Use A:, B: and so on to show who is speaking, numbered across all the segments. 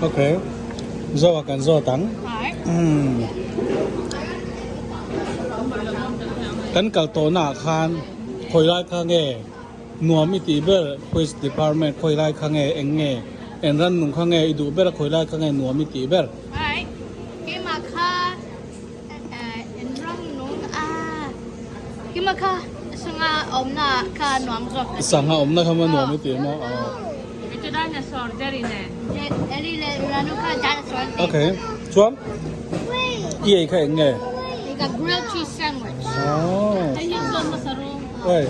A: Okay. Zoa kan zawt ang. Umm. Kan kal tawhna ah khan khawi lai kha nge nuam i tih ber quiz department khawi lai kha nge eng nge eng ran nung kha nge i duh ber a khawi lai kha nge nuam i tih ber.
B: Alright. Keimah kha eng ran nung a keimah kha sangha awmna kha nuam zawk ka ti.
A: Sangha awmna kha maw nuam i tih maw?
C: Ito dinosaur Jerry nen.
B: Jerry leh Ranu kha dinosaur an ti.
A: Okay. Chuan i ei kha eng nge?
B: Ei ka grilled cheese sandwich.
A: Oh.
C: Hei hi chuan hmasa ru.
A: Oi.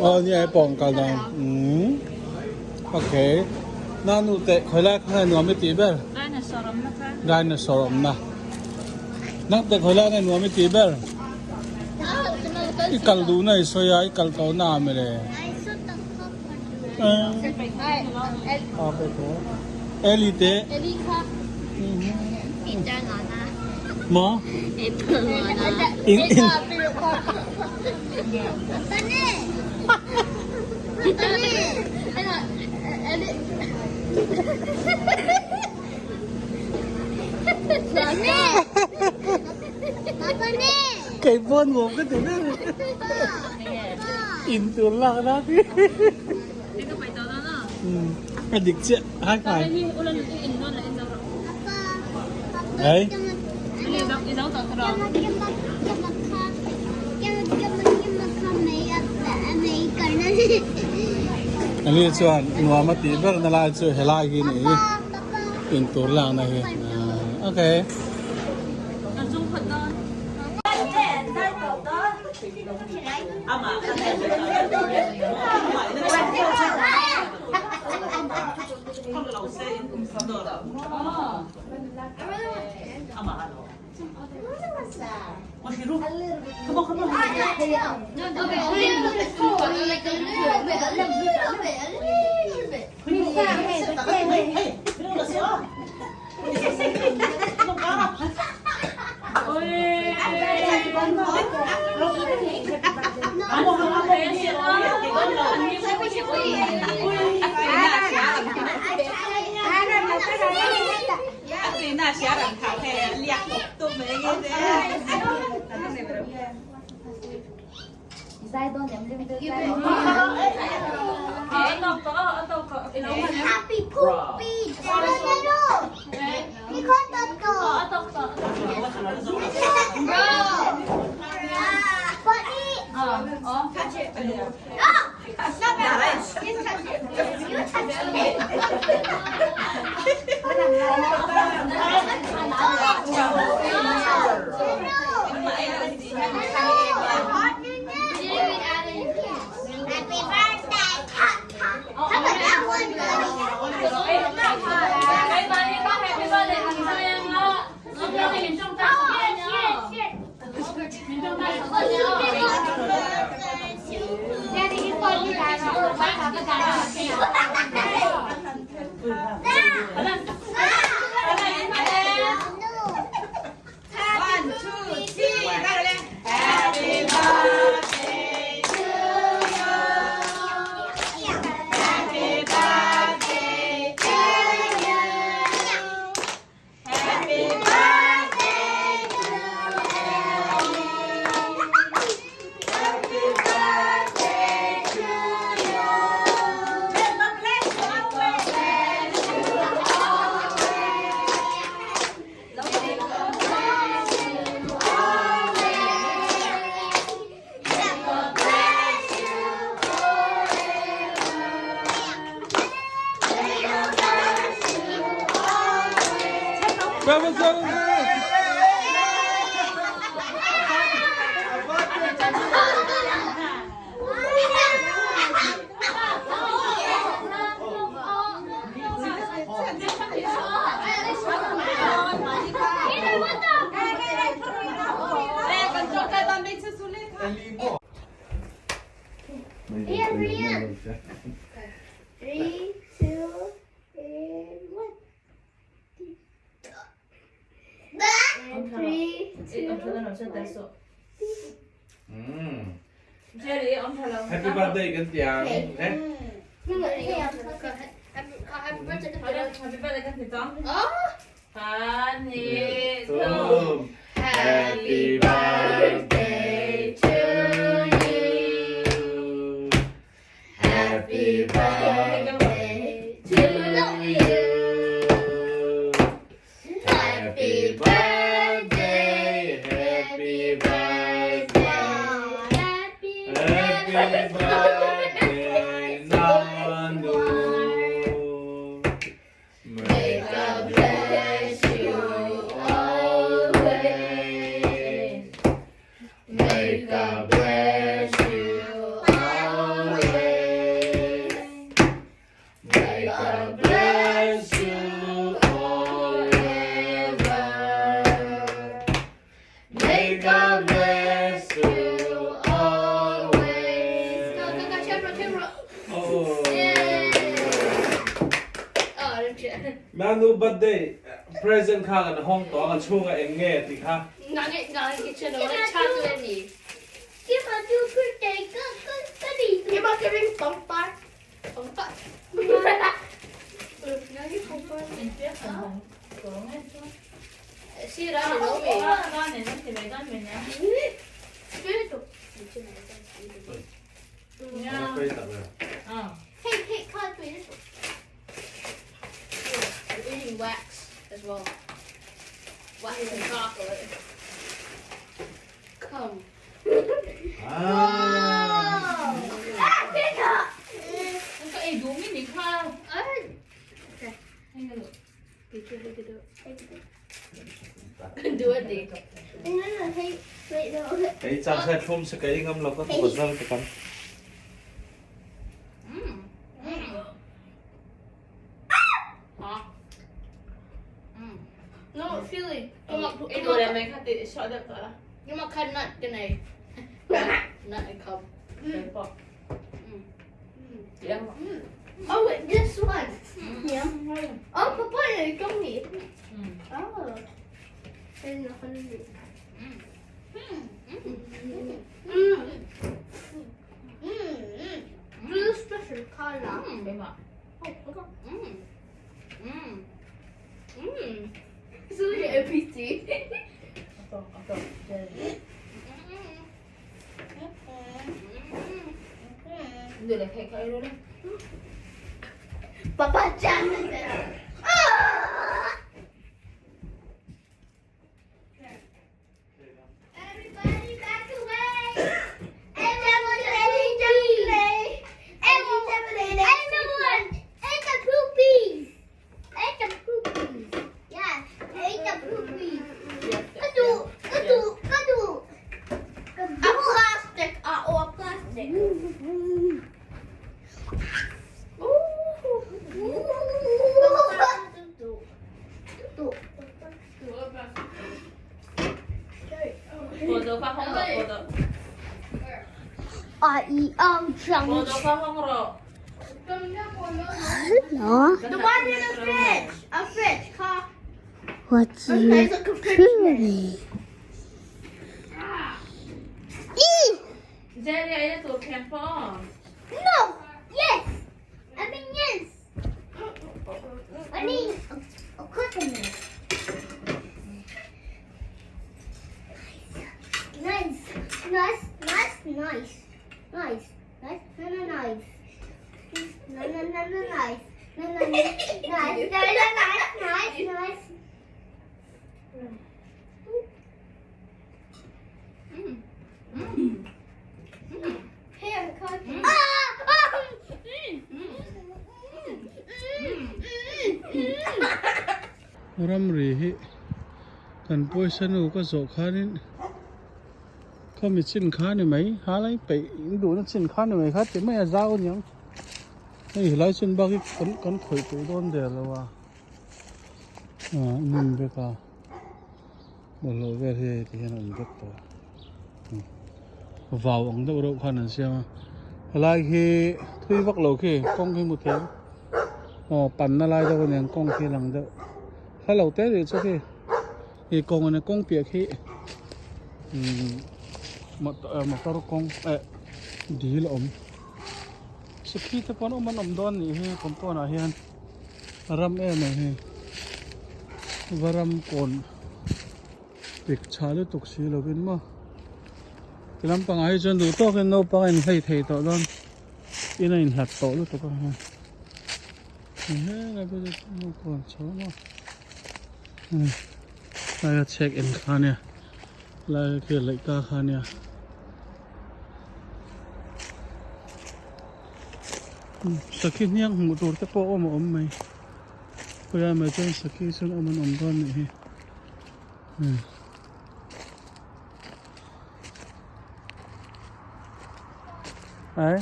A: Oh ni ai pawng kal dan. Mm. Okay. Nanu te khoi lai kha nge nuam i tih ber?
C: Dinosaur awmna kha.
A: Dinosaur awmna. Nang te khoi lai nge nuam i tih ber? I kal duhna i sawi a, i kal tawhna a mele. Eli te. Maw? In in. Kei pawn nuam ka ti ber in tur lak na ti a dik chiah high five hey Ani chuan nuam a tih ber na lai chu helai hi ni in tur lak na hi okay.
D: Happy birthday kan ti ang.
A: Happy birthday to you Happy birthday to you Happy birthday Happy birthday Happy birthday Nanu May God bless you always May God bless you always May God bless you forever May God bless you always Nanu birthday present kha kan hawng tawh a, a chhungah eng nge tih kha. Kei chang sai thlum se kei ngam lo ka tu zal ka kan.
B: Oh wait, this one. Yeah. Oh, papa, you told me. Oh. Blue special color. So NPC. Papa jam. Ah! Everybody back away. Everyone, everyone, eat the poopies. Eat the poopies. Yeah, eat the poopies. Kadu, kadu, kadu. A plastic, or plastic. The one in the fridge. A fridge, car.
D: What's
B: Okay,
D: your
B: look a fridge.
D: curry?
B: No. Yes. I mean yes. I need a, a coconut.
D: Nice, nice, nice, nice, nice, nice, no, no, nice. No, no, no, no, nice. No, no, no, nice, no, no, nice, nice, nice.
B: Here, coconut.
D: Ah! Ah!
A: Ramri hi kan pawisa nu ka zawh khanin khami chin kha ni mai halai peih in duhna chin kha ni mai kha ti mai a zau aniang hei helai chin bak hi kan kan khawih peih dawn der lo a ah hmun vek a bawlhhlawh vel hi hei ti hian a awm vek tawh a vau ang deuh reuh khan an siam a helai hi thui vak lo khi kawng khi hmu thei ang aw panna lai deuh aniang kawng khi a lang deuh hla lo te rih chu khi hi kawng ania kawng piah khi umm motor kawng eh dil a awm. Sakhi te pawh an awm an awm dawn nih hi compound ah hian a ram em em hi varam kawn pik chhah lutuk si lovin maw ti lampangah hi chuan duh tawkin naupang a inhlei thei tawh dawn in a inhlat tawh lutuk a helai pawh chu naupang chho maw lai a chhek en kha ania lai khi laih ka kha ania. Sakhi hniang hmuh tur te pawh awm a awm mai khawilai mai chuan sakhi chuan awm an awm dawn nih hi ai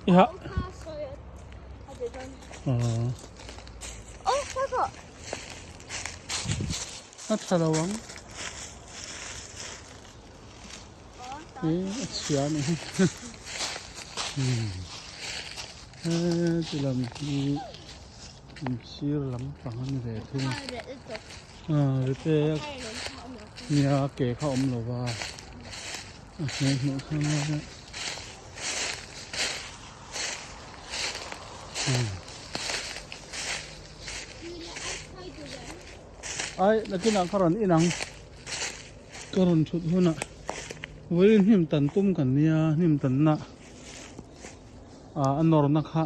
A: i ha a tha lo ang. Hi a chhia a ni hi heti lam hi in sir lampang a ni ve thung a ah rite nia ke kha awm lo va a hmel hmuh kha a ai nakinah ka rawn in ang. Ka rawn thut hunah vawiin hnim tan tum kan nia hnim tanna ah a nawrna kha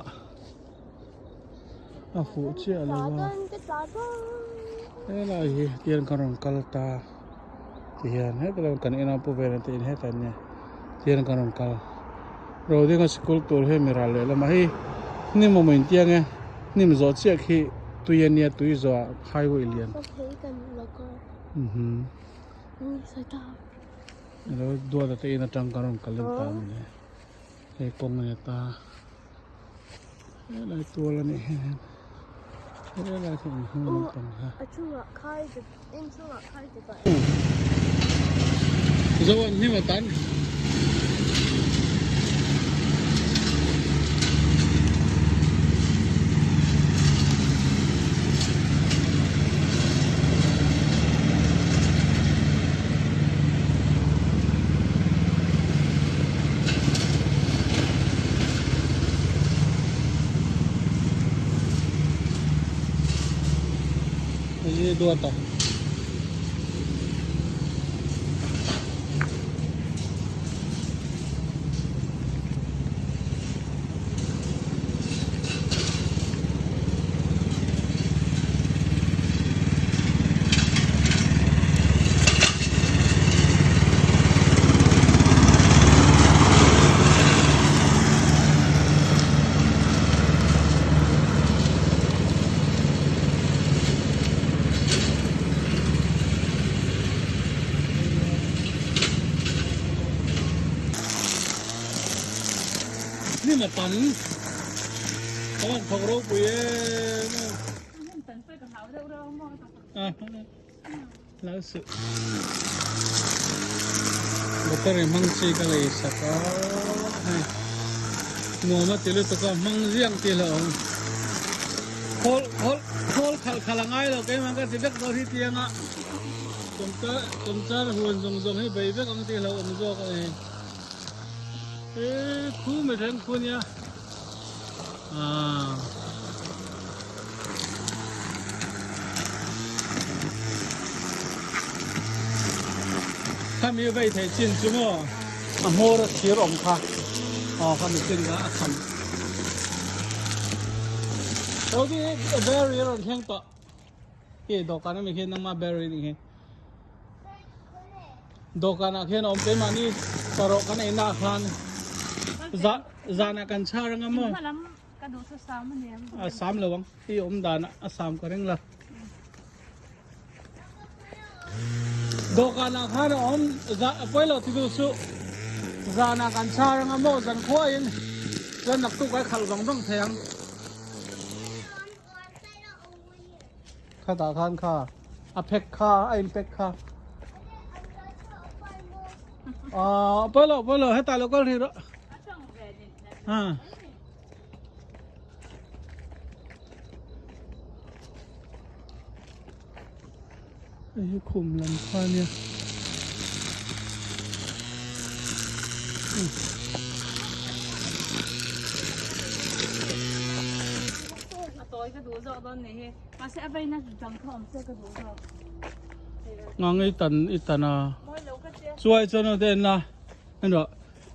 A: a fuh chiah lo a helai hi tian ka rawn kal ta ti hian heta lam kan ina pu vel te in hetah nia tian ka rawn kal rodinga sikul tur hi mi ral leh lamah hei hnim awm in tiang e hnim zawh chiah khi tui ania tui zawhah highway lian. Alo duat ate in atang ka rawn kal in ta mawle hei kawng a ni ta helai tual a nih hian helai khi in hnung lampang kha zo an hnim a tan. Hei duat a. Hnim a tam ka van thawk ropui em em a Battery hmang chi ka lei sak a hei nuam a ti lutuk a hmang ziang tih hlauh ang khawl khawl khawl khalh khalh a ngai lo keimah ka ti vek dawn hi tiang a kawmchar huan zawng zawng hi bei vek ang tih hlauh awm zawk a ni. E khu mai thleng khu nia ah khami vei thei chin chu maw a hmawr a thir awm kha aw khami chin kha a kham Odi berry a rawn thleng tawh khi dawhkan ami khi nangma berry nih khi. Dawhkanah khian a awm keimahni sarawh kan ei naah khan zanah kan chhar anga maw? A sam lo ang i awm danah a sam ka ring lo. Dawhkanah khan a awm pawi lo ti duh suh. Zanah kan chhar anga maw zan khuain chuan naktuk ai khalh vang vang thei ang. Khatah khan kha a phek kha a in pack kha ah pawi lo pawi lo hetah lo kal hrih rawh ha hei hi khum lam kha ania.
C: tawi ka duh zawk dawn nih hi. Mahse a veina dang kha awm se ka duh zawk.
A: Ngang i tan i tan a.
C: Mawi lo ka tia.
A: Chuai chuan aw te en la. En rawh.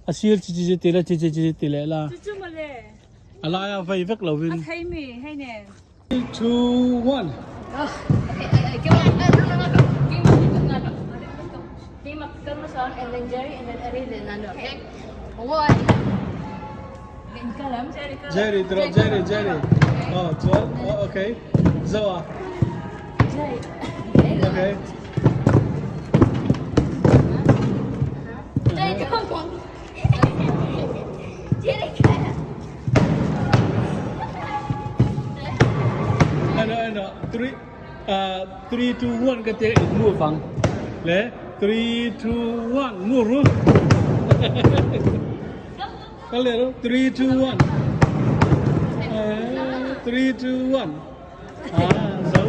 A: A sir chi chi chi ti la chi chi chi ti leh la.
C: Chu chu mawle.
A: A laia vei vek lovin.
C: A thei mi hei nen.
A: 3, 2, 1. Jerry trawh Jerry Jerry oh chuan oh okay zo a okay Ano ano 3 3 2 1 ka tia in move ang le 3 2 1 move ru ka le ru 3 2 1 3 2 1 ah zo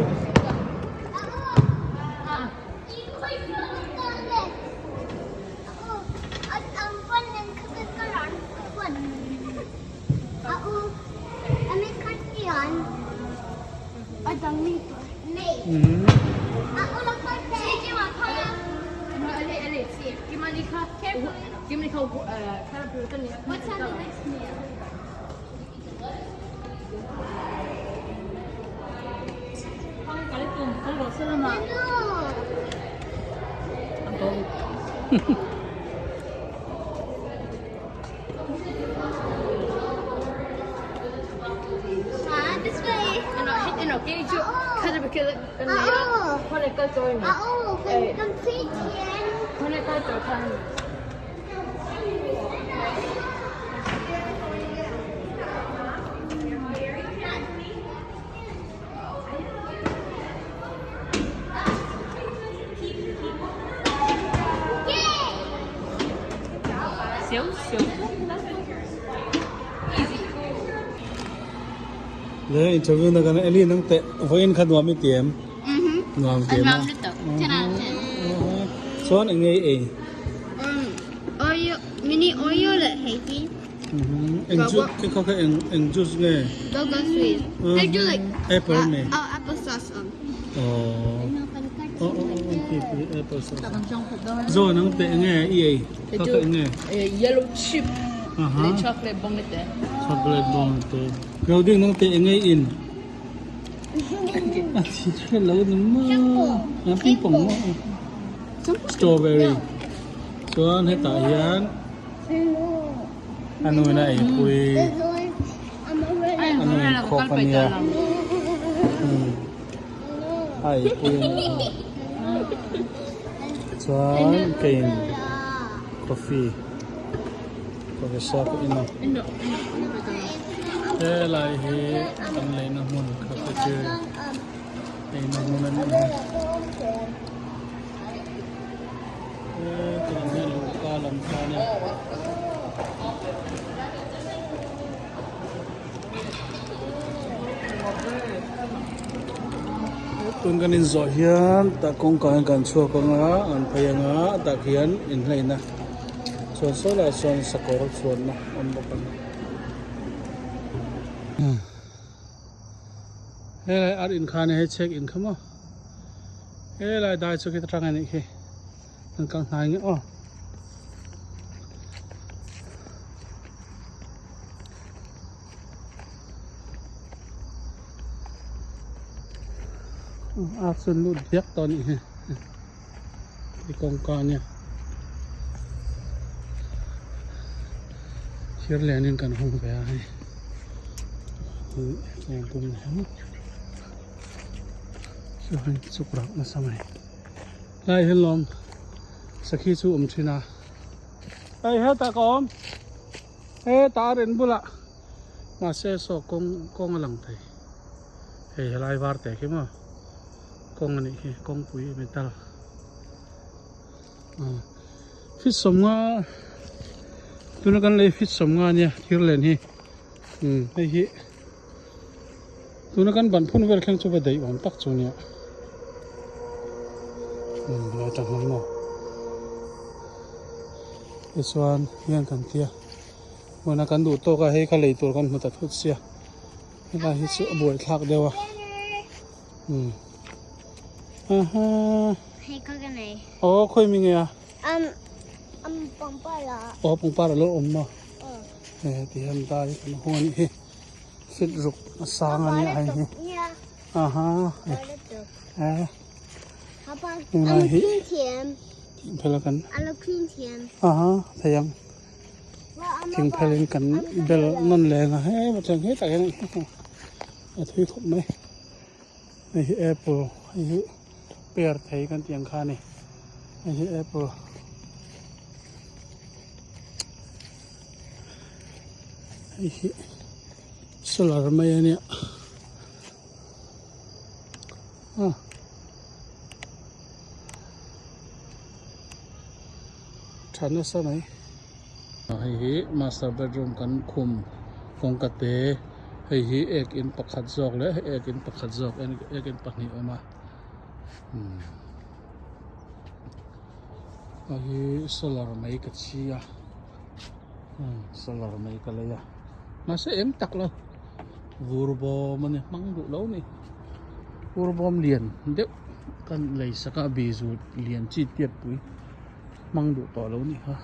A: Le interview na kan Eli nang te voin kha nuam i ti em nuam ti em a chuan eng nge i ei
B: Oreo mini Oreo leh hei hi
A: Eng juice khi khaw kha eng eng juice nge?
B: Go-go sweet. They do like
A: Apple nge?
B: Oh, apple sauce um.
A: Oh. Oh oh oh khi khi apple sauce. Zo nang te nge i ei? Kha kha eng nge?
C: Yellow chip. Le chocolate bong te.
A: Chocolate bong te. Kau ding nang te nge in? A thi thre lo ni ma. A ping pong ma. Strawberry. Chuan hetah hian a nuin a eipui a nuin khawk a nia a eipui a nia chuan keiin coffee coffee sa ka in a helai hi kan leina hmun cafeteria eina hmun a ni a. Tun kan inzawh hian tah kawngka hian kan chhuak ang a an phei ang a tah khian inhleina chuan saw lai sawn sakawr chhuanna a awm bawk a ni. Helai ar in kha a ni hei chhek in kha maw. Helai dai chu khi ta tang anih khi an kal hnai nge aw. A chun lut diak tawh anih hi hei kawngka ania thir lianin kan hung ve a hei kum hian. Chuan chuk rak nasa mai lai hian lawm sakhi chu awm thin a hei hetah ka awm hetah a ren bulah mahse saw kawng kawng a lang thei hei helai var teh khi maw kawng a nih khi kawngpui metal fit sawmnga tuna kan lei fit sawmnga ania thir len hi hei hi. Tuna kan ban phun vel thleng chu va daih awm tak chu nia. Umm lai tang hlawm maw. Tichuan hian kan tia. Hmuna kan duh tawk a hei kha lei tur kan hmu ta thut sia. Helai hi chu a buai thlak deuh a. Umm. Aha.
D: Hei kha ka nei.
A: Aw khawi mi nge a?
D: Um um pangpar ah.
A: Aw pangpar a lo awm maw? Aw. He ti hian dai kan hung a nih hi. Fit ruk a sang a nia hei hi. Aha. Eh. Helai hi. Thingphel a kan. Aha thei ang. Thingphel in kan bel nawn leng a he matleng he tak hian a thui khawp mai. Hei hi apple hei hi pear thei kan tih ang kha a ni hei hi apple hei hi solar mai a nia ah. Tha nasa mai. Hei hi master bedroom kan khum kawngka te hei hi ek in pakhat zawk leh hei ek in pakhat zawk ek in pahnih a awm a umm hei hi solar mai ka chhi a umm solar mai ka lei a mahse eng tak lo vur bawm a ni hmang duh lo a ni vur bawm lian deuh kan lei sak a bizu lian chi tiat pui. Hmang duh tawh lo nih kha.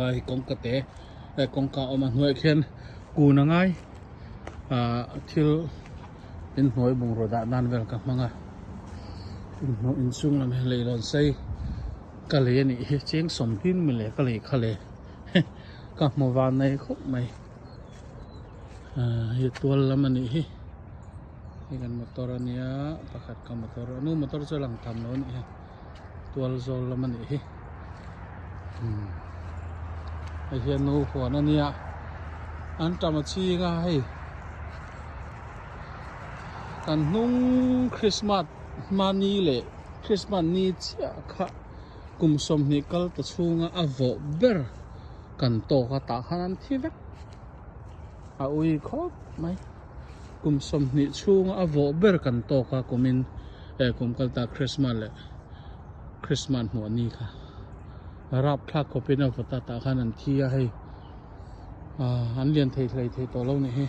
A: Lai kawngka te eh kawngka a awm a hnuaiah khian kun a ngai ah thil inhnuai bungraw dah nan vel ka hmang a inhnuai inchhung lam hi leihlawn sei ka lei a nih hi cheng sawmhnih mawle ka lei kha le ka hmu van nei khawp mai. Ahh hei tual lam a nih hi hei kan motor a nia pakhat ka motor a nu motor chu a lang tham lo a nih hi tual zawl lam a nih hi umm hei hian nu huan a nia an tam a ching a hei kan hnung christmas hmani leh christmas ni chiah kha kum sawmhnih kal ta chhunga a vawh ber. Kan tawk a tah khan an thi vek a ui khawp mai kum 20 chhunga a vawh ber kan tawk a kumin eh kum kal ta Christmas leh Christmas hmuh ni kha rap thlak khawpin a vawt a tah khan an thi a hei ah an lian thei hlei thei tawh lo nih hi.